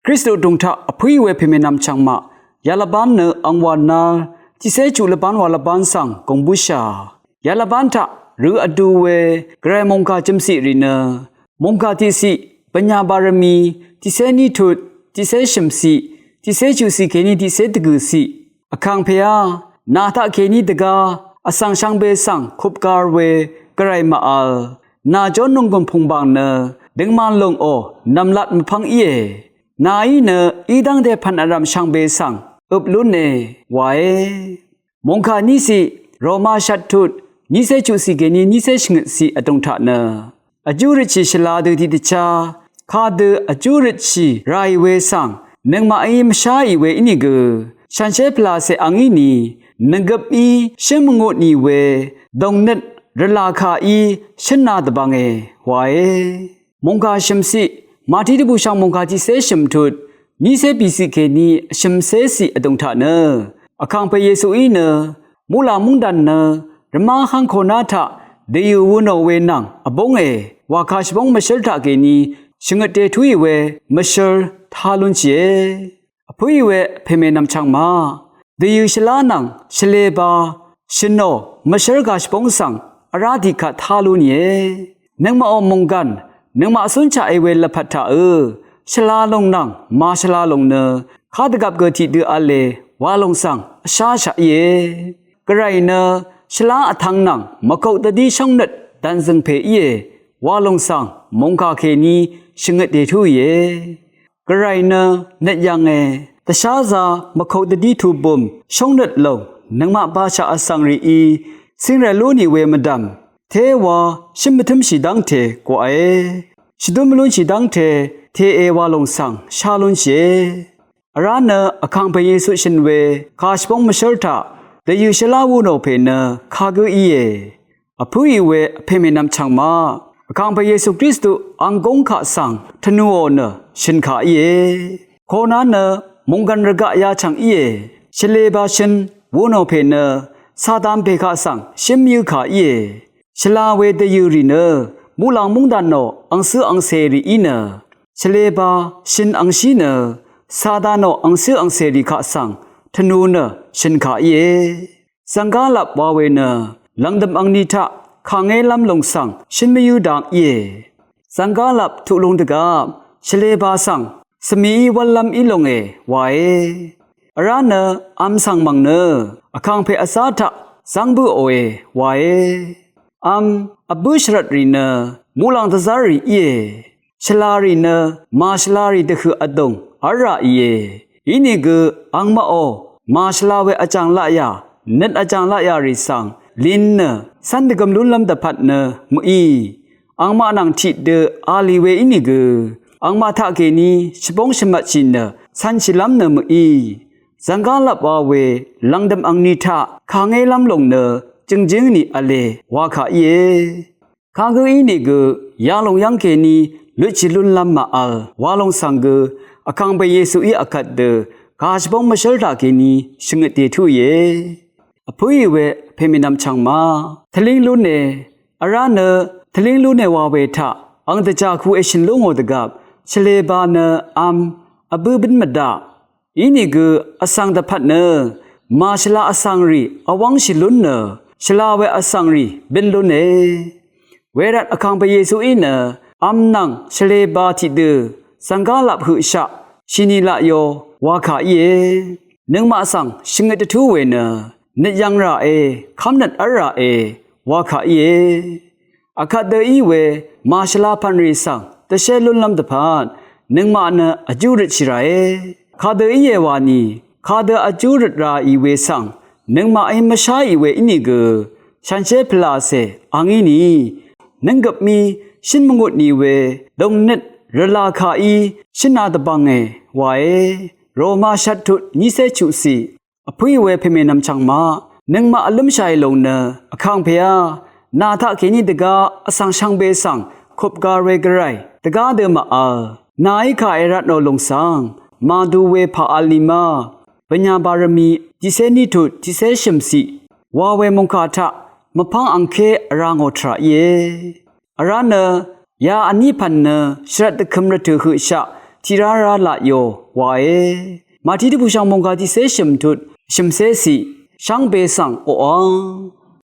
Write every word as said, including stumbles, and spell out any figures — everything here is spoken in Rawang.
Kristu vdùng taq vpǿì we pèmènvm chv̀ngmaq yalvbán nø ang wà nal tiqcé chuq lvbán wà lvbán svng gùng bǿshà. Yalvbán taq rø vdu we gvray mòngkà jø̀mciq rì nø mòngkà tiqciq, bvnyà barvmi tiqcé ní tut, tiqcé shø̀mciq, tiqcé chuqciq kèní tiqcé dvgø̀ciq. Vkàngpèá nà taqkèní dvgá vsvng shvngbe svng kupgar we gvray màvl. Nà jón nònggùn pùngbàng nø døngman lòngò nv̀mlat mvpv́ng íe. Nàí nø í dv́ngte pv̀n vrv̀m shvngbe svng øp lúne wae. Mòngkà níciq, Roma shvt tut nícé chuqciq kèní nícé shvngøtciq vdùng taq nø vjú røtshì shvla dø tiqdvchá kadø vjú røtshì ràì we svng nøngmaqí mvsháì we ínìgø, shànshér pvlacè angí ni nvgøp í shǿn mvngut nì we dòngnøt rvlà kàí shǿn na dvbvnge wae. Mòngkà shø̀mciq, Màtí dvbùshv̀ng mòngkà tiqcé shø̀m tut nícé bìciq kèní shø̀mcéciq vdùng taq nø Vkàngpè Yesuí nø muqlàng múngdàn nø rvmá hv́ng koná taq dvyø̀ wu nò we nvng vbónge wà kà shvbóng mvshǿl taqkèní shvngøt dètúì we mvshǿl tá lúnshìe. Vpǿì we pèmènvm chv̀ngmaq, dvyø̀ shvlá nvng shvleba shø̀nò mvshǿl kà shvbóng svng vrá tiqkvt tá lú nìe. Nøngmaqò mònggàn nøngmaq cúnshaqe we lvpat taqø shvla lòng nvng màshvla lòng nø kadvgvp gø tiqdø v̄le wa lòng svng vsháshaq íe. Gvray nø shvlá vtv̄ng nvng mvkok dvdí shóngnøt dv̀nzø̀ng pè íe wa lòng svng mòngkà kèní shvngøt dètúìe. Gvray nø nøt yv̀nge, dvsházā mvkok dvdí tubøm shóngnøt lòng nøngmaq bashaq vsvng rìí cíngrv̄l lú nì we mvdv̀m téwa shǿn mvtǿmshì dv́ngte gwaqe. Shvdún mvlúnshì dv́ngte teqe wa lòng svng shá lúnshìe. Vrá nø Vkàngpè Yesu shø̀n we kà shvbóng mvshǿl taq dvyø̀ shvlá wu nò pè nø kagǿ íe. Vpǿì we vpèmènvm chv̀ngmaq, Vkàngpè Yesu Kristu ang góng kaq svng tvnùò nø shø̀n kà íe. Koná nø mònggàn rvgaq yachv̀ng íe. Shvleba shøn wu nò pè nø Satan pè kaq svng shǿn mvyǿ kà íe. Shvla we dvyø̀ rì nø muqlàng múngdànò angcø angcè rì í nø shvleba shøn angshí nø Satanò angcø angcè rì kaq svng tvnu nø shø̀n kà íe. Zv̀ngá lap wa we nø lv̀ngdø̀m angni taq kàngélv́m lòng svng shǿn mvyǿ dang íe. Zv̀ngá lap tuq lung dvgvp shvleba svng svmìí wv́llv́m í longe wae. Vrá nø v̄m svng mv̀ng nø Vkàngpè vzá taq zv́ng bǿòe wae. V̄m vbǿ shvrvt rì nø muqlàng dvzv́r rì íe. Shvla rì nø màshvla rì dvhøq vdùng v́lrà ìe. Inìgø angmaqò màshvla we vjàng laqyà nøt vjàng laqyà rì svng lin nø cv́n dvgøm lúnlv́m dvpvt nø mø̀í. Angmaq nvng tiqdø a lì we ínìgø angmaq taqkèní shvbóng shvmvtshì nø cv̄nshìlv́m nø mø̀í. Zv̀ngá lap wa we lv̀ngdø̀m angni taq kàngélv́m lòng nø jø̀ngjǿng nì v̄le wa kà íe. Kagǿ ínìgø yalòng yv́ngkèní lutshì lúnlv́m màvl wa lòng svng gø Vkàngpè Yesuí akvt dø kà shvbóng mvshǿl taqkèní shvngøt dètúìe. Vpǿì we pèmènvm chv̀ngmaq, tvlíng lúne. Vrá nø tvlíng lúne wa we taq ang dvjà ku èshø̀n lú ngò dvgvp shvleba nø v̄m vbǿ bǿn mvdaq. Inìgø vsvng dvpvt nø màshvla vsvng rì vwv́ngshì lún nø shvla we vsvng rì bǿn lúne. Wervt Vkàngpè Yesuí nø v̄m nvng shvleba tiqdø zv̀ngá lap høqshaq shini laqyo wa kà íe. Nøngmaq svng shvngøt dvtú we nø nøt yv̀ng ràe, kv́mnøt v́lràe wa kà íe. Akvt dø í we màshvla pv̀nrì svng dvshé lúnlv́m dvpvt nøngmaq nø vjú røtshì ràe. Kadø íe wani, kadø vjú røt ràì we svng nøngmaqí mvsháì we ínìgø shànshér pvlàcè a ngí ni. Nǿnggøp mí shǿn mvngut ni we dòngnøt rvlà kàí shǿn na dvbvnge wae. Roma shvt tut nícé chuqciq. Vpǿì we pèmènvm chv̀ngmaq, nøngmaq vlǿmshàì lòng nø Vkàngpèá nà taqkèní dvgá vsvng shvngbe svng kupgar we gvray dvgá dø màvl. Nàí kà èratnò lòng svng màdu we pà v̄l ni ma. Bv̀nyà bàrvmi tiqcé ní tut tiqcé shø̀mciq wa we mòngkà taq mvpv́ng angké vrá ngò tvrà íe. Vrá nø ya vní pv̀n nø shvrvt dvkøm rvtø̀ høqshaq tiq rá rá laq yò wae. Màtiq dvbùshv̀ng mònggà tiqcé shø̀m tut shø̀mcé ciq shvngbe svng oqàng